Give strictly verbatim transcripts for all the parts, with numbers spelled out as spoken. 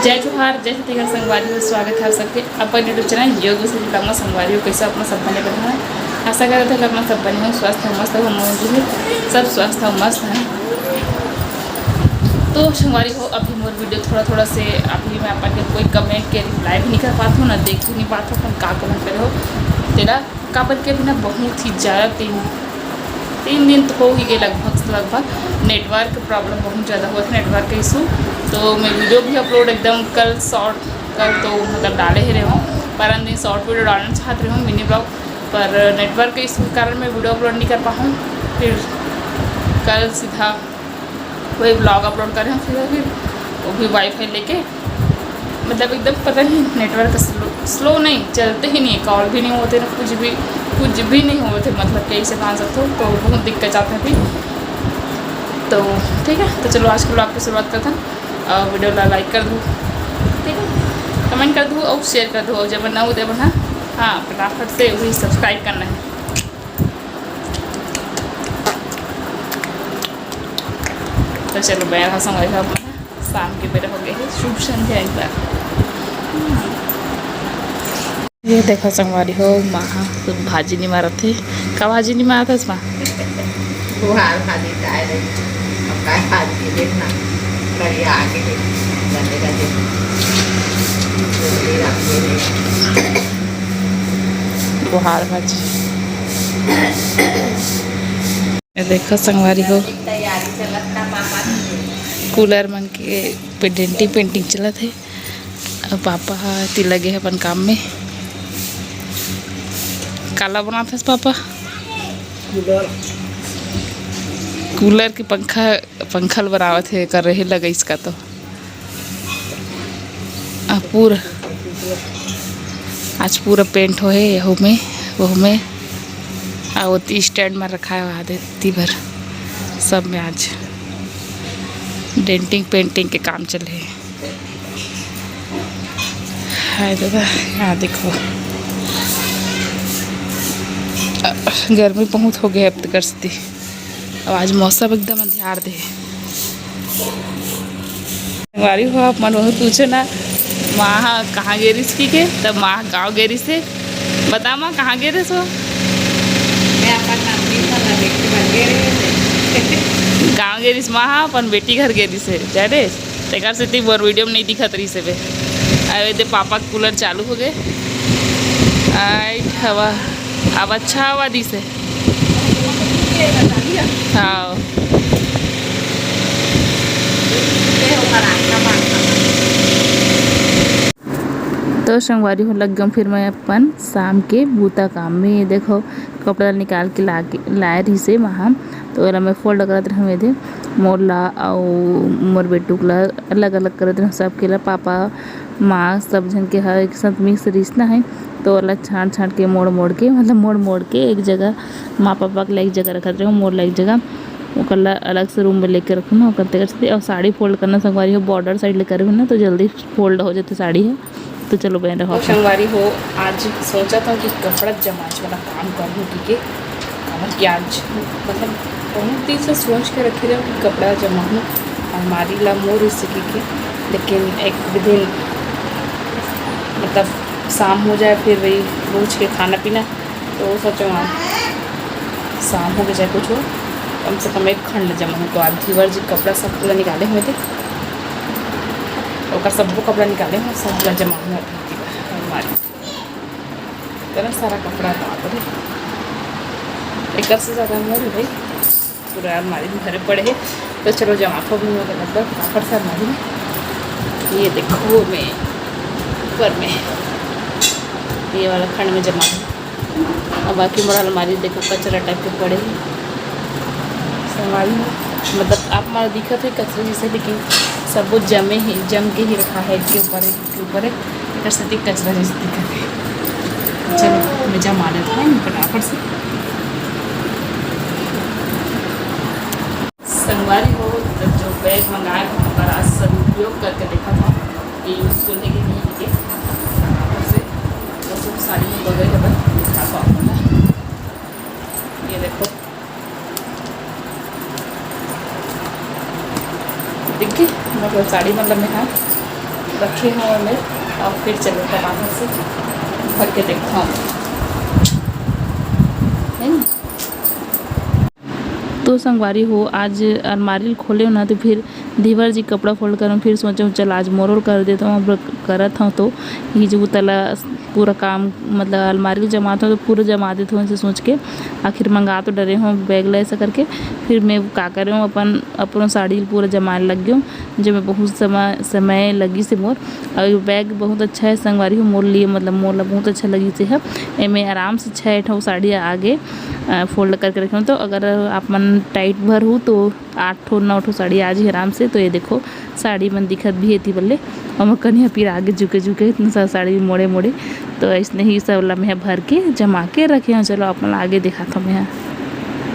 जय जोहार, जय छत्तीसगढ़ संगवारी हो, स्वागत है आप सबके अपन YouTube चैनल योग से जिला में। संगवारी हो, कैसे अपना सब बने बने हैं? आशा करत है कि अपना सब बने हो, स्वस्थ हो, मस्त हो, मौज में सब स्वस्थ हो, मस्त है। तो संगवारी हो, अभी मोर वीडियो थोड़ा थोड़ा से अभी मैं अपन के कोई कमेंट के रिप्लाई भी नहीं कर पात हूँ, ना देख भी नहीं पात हूँ, अपन का कमेंट करे हो तेला, काबर के अभी ना बहुत ही ज़्यादा तीन तीन दिन तो हो ही गए लगभग, लगभग नेटवर्क प्रॉब्लम बहुत ज़्यादा हुआ था, नेटवर्क इशू। तो मैं वीडियो भी अपलोड एकदम कल शॉर्ट, कल तो मतलब डाले ही रहे हूँ, पर दिन शॉर्ट वीडियो डालना चाहत रहे हूँ, मिनी ब्लॉग, पर नेटवर्क के इशू के कारण मैं वीडियो अपलोड नहीं कर पाऊँ। फिर कल सीधा वही ब्लॉग अपलोड करे हूँ सीधा, फिर वो भी वाईफाई लेके, मतलब एकदम पता नहीं नेटवर्क स्लो, स्लो नहीं, चलते ही नहीं है, कॉल भी नहीं होते ना, कुछ भी, कुछ भी नहीं होते, मतलब कहीं से कहाँ सकते हो, तो बहुत दिक्कत जाता है अभी। तो ठीक है, तो चलो आज के ब्लॉग की शुरुआत करते हैं। और वीडियो ला लाइक कर दो, ठीक है, कमेंट कर दो और शेयर कर दो, और जब ना हो तब ना, हाँ, फटाफट से वही सब्सक्राइब करना है। तो चलो, बैठा संगवारी हो, अपना शाम के बेरा हो गए है, शुभ संध्या एक बार। ये देखो संगवारी हो, माँ हा तो भाजी निमारत है। का भाजी निमारत है माँ? बुहार भाजी, काय रे? अब काय भाजी के देखना, करिया आगे है, गंदे गंदे। बुहार भाजी। ये देखो संगवारी हो, कूलर मन के पे डेंटिंग पेंटिंग चलत है। अब पापा ह ती लगे है अपन काम में। काला बनात हस पापा? कूलर। कूलर के पंखा, पंखा ल बनावत है, कर रहे लगा इसका तो। आ पूरा, आज पूरा पेंट हो है, यहू में, वहू में, आ ओती स्टैंड में रखाए हुआ है, ती भर सब में आज डेंटिंग पेंटिंग के काम चल रहे। हाय दादा, यहाँ देखो, गर्मी बहुत हो गया अब तक करती। अब आज मौसम एकदम अंधियार दे। संगवारी हो, आप मन बहुत पूछो ना, माँ हा कहाँ गे रिस की के, तब माँ गाँव गे रिस हे। बता माँ, कहाँ गे रिस हो? मैं अपन नानी मन ला देखे बर गे रहे। गाँव गे रिस माँ हा, अपन बेटी घर गे रिस हे, जाने? तेकर सेती मोर वीडियो में नहीं दिखत रहिस हे बे। अरे दे, पापा के कूलर चालू हो गए। आई हवा, अब अच्छा हवा दिस हे। हाँ। तो संगवारी हो, लग गम फिर मैं अपन शाम के बूता काम में। ये देखो, कपड़ा निकाल के ला के, लाए रहिस हे माँ हा, तो ओला मैं फोल्ड करत रहूँ। ये दे, मोर ला अउ मोर बेटुक ला अलग-अलग करत रहूँ, सबके ला। पापा, माँ, सब झन के ह एक साथ मिक्स रिस ना हे, तो ओला छांट-छांट के, मोड़-मोड़ के, मतलब मोड़-मोड़ के एक जगह, माँ पापा के ला एक जगह रखत रहूँ, मोर ला एक जगह, ओकर ला अलग से रूम में लेके रखूँ ना, ओकर तेकर से। अउ साड़ी फोल्ड करना संगवारी हो, बॉर्डर साइड ले करबे ना, तो जल्दी फोल्ड हो जाथे साड़ी ह। तो चलो बने रहो। तो संगवारी हो, आज सोचा था कि कपड़ा जमाच वाला काम कर लूँ, ठीक है, काबर कि आज मतलब बहुत दिन से सोच के रखे रहूँ कि कपड़ा जमाऊँ, अलमारी ला मोर इसे की के, लेकिन एक दिन मतलब शाम हो जाए, फिर वही रोज के खाना पीना, तो सोचो आज शाम हो गए चाहे कुछ हो, कम से कम एक खंड जमाऊँ। तो आज धीवर जी कपड़ा सब पूरा निकाले हुए थे, ओकर सबको कपड़ा निकाले हुए, सब ला जमाऊँ अलमारी। इतना सारा कपड़ा, बाप रे, एकर से ज़्यादा मोर है भाई, पूरा अलमारी में भरे पड़े हैं। तो चलो, जमा को भी मैं लगभग फटाफट से अलमारी में, ये देखो, मैं ऊपर में ये वाला खंड में जमा हूँ। अब बाकी मोर अलमारी देखो, कचरा टाइप के पड़े हैं। संगवारी हो, मतलब आप मार दिखत है कचरा जैसे, लेकिन सब वो जमे ही, जम के ही रखा है एक के ऊपर एक। ऊपर है, एकर सेती कचरा जैसे दिखत है। चलो, मैं जमा लेत हूँ फटाफट से। संगवारी हो, तो जो बैग मंगाए थे, ओकर आज सदुपयोग करके देखत हूँ कि यूज तो लेके नहीं के फटाफट से। और सब साड़ी में बगल है, बस दिखा पाऊँ ना। ये देखो, दिख गई, मतलब साड़ी, मतलब मैं, हाँ, रखे हों एमे, अउ फिर चलो तब आगे से भर के देखथों, है ना? तो संगवारी हो, आज अलमारी ल खोलेंव ना, तो फिर धीवर जी कपड़ा fold करेंव, फिर सोचेंव चल आज मोरो ल कर देथों। अब करत हंव तो ये जो तला पूरा काम, मतलब अलमारी ल जमाथों तो पूरा जमा देथों, ऐसे सोच के आखिर मंगा तो डरे हों bag ला ऐसा करके। फिर मैं का करेंव, अपन अपनो साड़ी ल पूरा जमाए लग गेंव, जेमे बहुत समय, समय लगिस हे मोर। अउ ये bag बहुत अच्छा हे संगवारी हो, मोर लिए, मतलब मोर ला बहुत अच्छा लगिस हे। एमे आराम से छः ठो साड़ी आगे, अ, fold करके रखे हों। तो अगर आप मन tight भरहू तो आठ ठो नौ ठो साड़ी आ जाही आराम से। तो ये देखो, साड़ी मन दिखत भी हे एती बल्ले, अउ मोर कनिहा पीरा आगे झुके झुके इतना सारा साड़ी मोड़े मोड़े। तो अइसने ही सब ला मैं भर के जमा के रखे हों। चलो आप मन ला आगे दिखाथों मैं,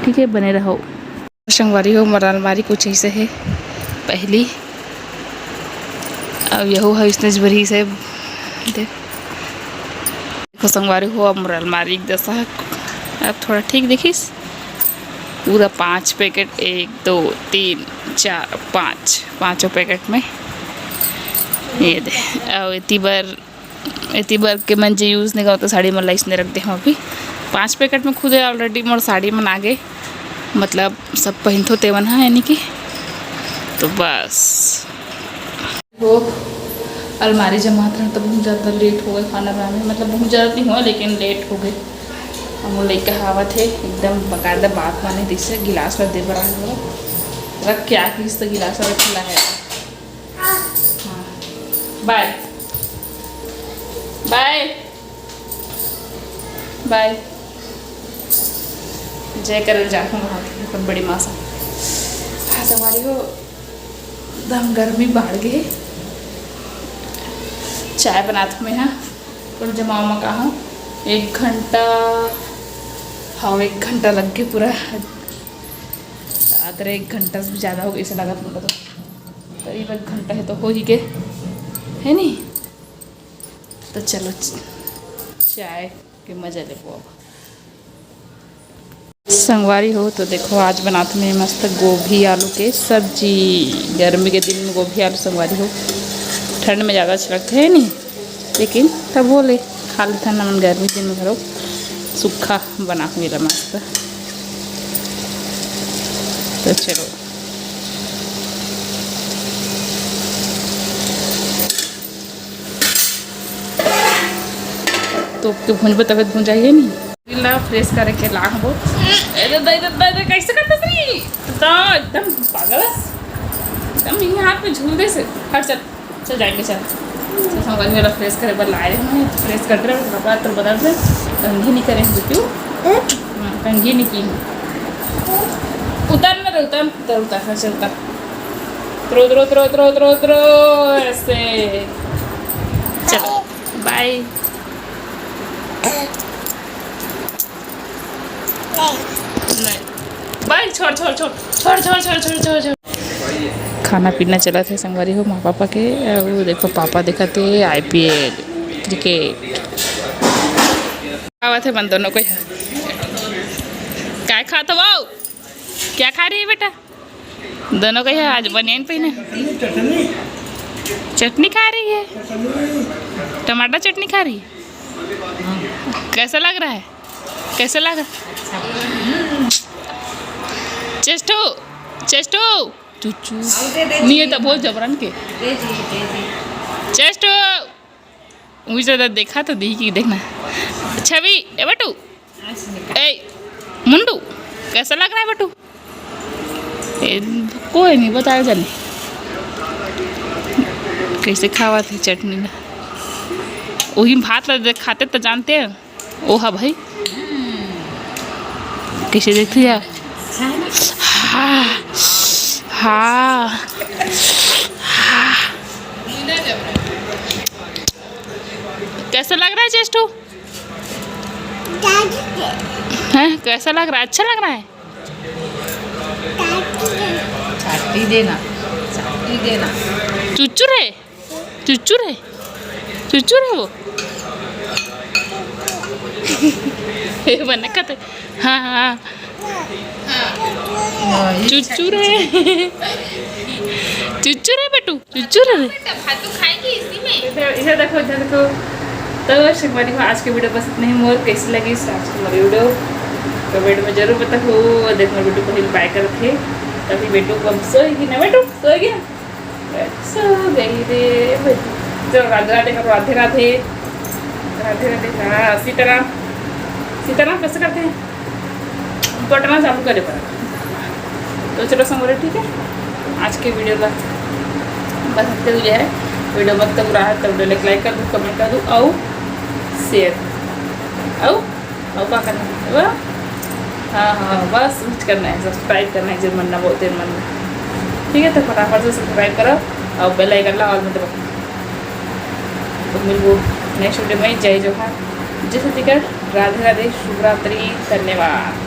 ठीक है, बने रहो। संगवारी हो, मोर अलमारी कुछ ऐसे हे पहली, अब यहू ह इसने भरी से। देख, देखो संगवारी हो, अब मोर अलमारी के दशा ह अब थोड़ा ठीक दिखिस। पूरा पाँच packet, एक, दो, तीन, चार, पाँच, पाँचों packet में ये दे। अब एती बर एती बर के मैं जे use नइ करंव, तो साड़ी मन ला अइसने रख दे हंव अभी। पाँच packet में खुदे already मोर साड़ी मन आगे, मतलब सब पहिनथों तेमन ह, यानी कि। तो बस हो, अलमारी जमात रहन तो बहुत ज़्यादा late हो गे खाना बनाने में, मतलब बहुत ज़्यादा नइ होय, लेकिन late हो गे। अब मोर लइका ह आवत हे, एकदम बकायदा बात माने, जइसे गिलास ला दे बर आए हवय। रख के आके इस तो गिलास रख ला है। हाँ। Bye। Bye। Bye। जय करल जात हूँ वहाँ के अपन बड़ी माँ से। हाँ, संगवारी हो, एकदम गर्मी बाढ़ गे। चाय बनात हूँ मैं, हाँ, पर जमा उमा का हूँ, एक घंटा, हाँ, एक घंटा लग गे पूरा। अतरे एक घंटा से भी ज़्यादा हो गे, ऐसा लगत मोला तो। करीब एक घंटा हे तो हो ही गे, है नी? तो चलो च-, चाय के मजा लेबो अब। संगवारी हो, तो देखो आज बनात हूँ मैं मस्त गोभी आलू के सब्जी। गर्मी के दिन में गोभी आलू संगवारी हो, ठंड में ज़्यादा अच्छा लगथे, है नी? लेकिन तभो ले खा लेथन हमन गर्मी दिन में घलो सूखा बना के मिला मस्त। तो चलो, तोप के भूंजबो तभे त भूंजाही नी। ला fresh करे के लाग बो। अरे दई, दई, दई, दई, कैसे करते सी? तो एकदम पागल है। एकदम यही हाथ में झूल दे से। हट चल। चल जाएंगे, चल। तो संगवारी हो, fresh करे बर लाए रहे हैं, fresh करते रहे, कपड़ा तो बदल दे, कंघी नहीं करेंगे क्यों? हाँ, कंघी नहीं की। उतर मेरे, उतर, उतर, उतर, हाँ, चल, उतर। उतरो, उतरो, उतरो, ऐसे। चलो, bye। नहीं। Bye, छोड़, छोड़, छोड़। खाना पीना चलत हे संगवारी हो, माँ पापा के। अउ देखो, पापा देखत हे I P L, cricket। आवत हे मन दोनों को यहाँ। काय खात हो? क्या खा रही है बेटा? दोनों को यहाँ आज बनियान पहने। चटनी खा रही है, टमाटर चटनी खा रही है। कैसा लग रहा है? कैसा लगा? चेस्टू, चेस्टू, चुच्चू। नहीं, ये तो बहुत जबरन के। चेस्टू, मुझे तो देखा तो दी कि देखना। छवि, ए बटू, ए मुंडू, कैसा लग रहा है बटू? ए, कोई नहीं, बताया जाने कैसे खावा थे चटनी ना। वही भात ला दे-, खाते तो जानते हैं। ओ हा भाई, कैसे देखते यार? हाँ, हाँ, हाँ। कैसा लग रहा है चेस्टू? हैं, कैसा लग रहा है? अच्छा लग रहा है? चाटी देना, चाटी देना। चुचुर है, चुचुर है, चुचुर है वो। ये बने खाते। हाँ, हाँ। चुचुर है। चुचुर है बेटू, चुचुर है। बेटा, भात तो खाएगी इसी इधर, इधर देखो, इधर देखो। तो संगवारी हो, आज के video बस इतना ही। मोर कैसे लगिस आज के मोर video, comment में जरूर बताहू। देख, मोर बेटू पहिली बाय करत हे, तभी बेटू को हम सोएगी ना, बेटू सोएगी ना, सो गई रे बेटू। चलो, राधे राधे करो, राधे राधे, राधे राधे। हाँ, सीताराम, सीताराम कैसे करते हैं? बटना चालू करे पर। तो चलो संगवारी, ठीक है, आज के video ला बस इतने हुए है। Video मत तक रहा है तो video like कर दो, comment कर दो, और share, और, और क्या करना है? हाँ, हाँ, बस कुछ करना है, subscribe करना है, जो मन ना बोलते मन ना। ठीक है, तो फटाफट से subscribe करो और bell icon ला all में दबाओ। तो मिलबो next video में। जय जोहार, जय छत्तीसगढ़, राधे राधे, शुभ रात्रि, धन्यवाद।